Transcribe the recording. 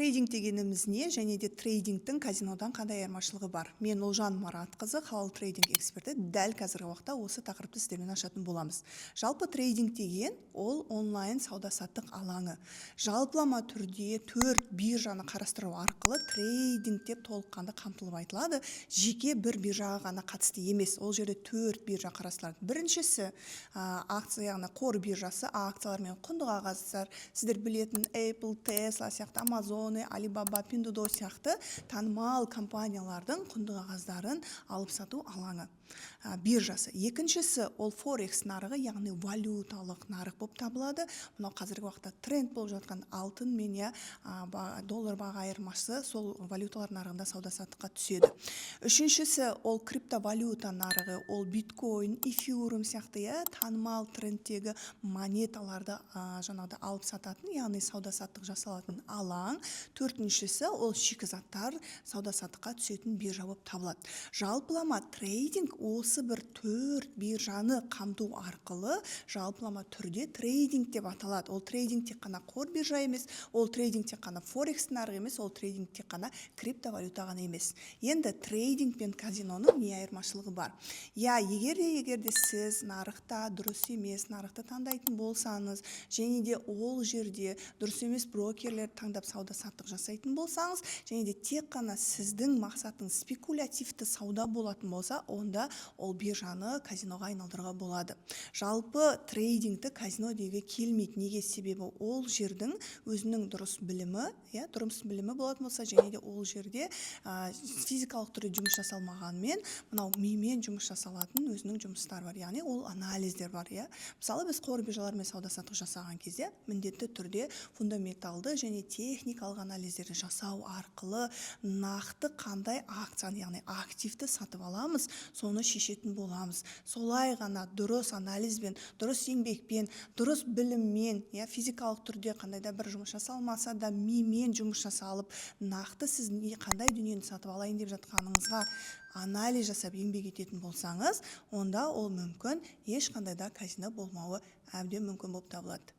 Трейдинг дегеніміз не және де трейдингтің казинодан қандай айырмашылығы бар? Мен, Ұлжан Маратқызы, халал трейдинг эксперті, дәл қазіргі уақытта осы тақырыпты сіздермен ашатын боламыз. Жалпы, трейдинг деген ол онлайн сауда саттық алаңы. Жалпылама түрде төрт биржаны қарастыру арқылы трейдинг деп толыққанды қамтылып айтылады. Жеке бір биржаға ғана қатысты емес, ол жерде төрт биржа қарастырылады. Біріншісі акция, яғни қор биржасы, акциялар мен құнды қағаздар. Сіздер білетін Apple, Tesla сияқты, Amazon, Alibaba, Pinduoduo сияқты танымал компаниялардың құнды қағаздарын алып сату алаңы, биржасы. Екіншісі ол форекс нарығы, яғни валюталық нарық болып табылады. Мынау қазіргі уақытта тренд болып жатқан алтын мен, иә, доллар баға айырмасы сол валюталар нарығында сауда саттыққа түседі. Үшіншісі ол криптовалюта нарығы, ол биткоин, эфириум сияқты, иә, танымал трендтегі монеталарды жаңағыдай алып сататын, яғни сауда саттық жасалатын алаң. Төртіншісі ол шикізаттар сауда саттыққа түсетін биржа болып табылады. Жалпылама трейдинг осы бір төрт биржаны қамту арқылы жалпылама түрде трейдинг деп аталады. Ол трейдинг тек қана қор биржа емес, ол трейдинг тек қана форекс нарығы емес, ол трейдинг тек қана криптовалюта ғана емес. Енді трейдинг пен казиноның не айырмашылығы бар? Иә, егер де сіз нарықта дұрыс емес нарықты таңдайтын болсаңыз және де ол жерде дұрыс емес брокерлерді таңдап сауда саттық жасайтын болсаңыз және де тек қана сіздің мақсатыңыз спекулятивті сауда болатын болса, онда ол биржаны казиноға айналдыруға болады. Жалпы, трейдингті казино деуге келмейді. Неге? Себебі ол жердің өзінің дұрыс білімі, иә, дұрыс білімі болатын болса және де ол жерде физикалық түрде жұмыс жасалмағанымен, мынау мимен жұмыс жасалатын өзінің жұмыстары бар, яғни ол анализдер бар, иә. Мысалы, біз қор биржаларымен сауда саттық жасаған кезде міндетті түрде фундаменталды және техникалық анализдерді жасау арқылы нақты қандай акцияны, яғни активті сатып аламыз, соны шешетін боламыз. Солай ғана дұрыс анализбен, дұрыс еңбекпен, дұрыс біліммен, иә, физикалық түрде қандай да бір жұмыс жасалмаса да, мимен жұмыс жасалып, нақты сіз не, қандай дүниені сатып алайын деп жатқаныңызға анализ жасап еңбек ететін болсаңыз, онда ол мүмкін ешқандай да казино болмауы әбден мүмкін болып табылады.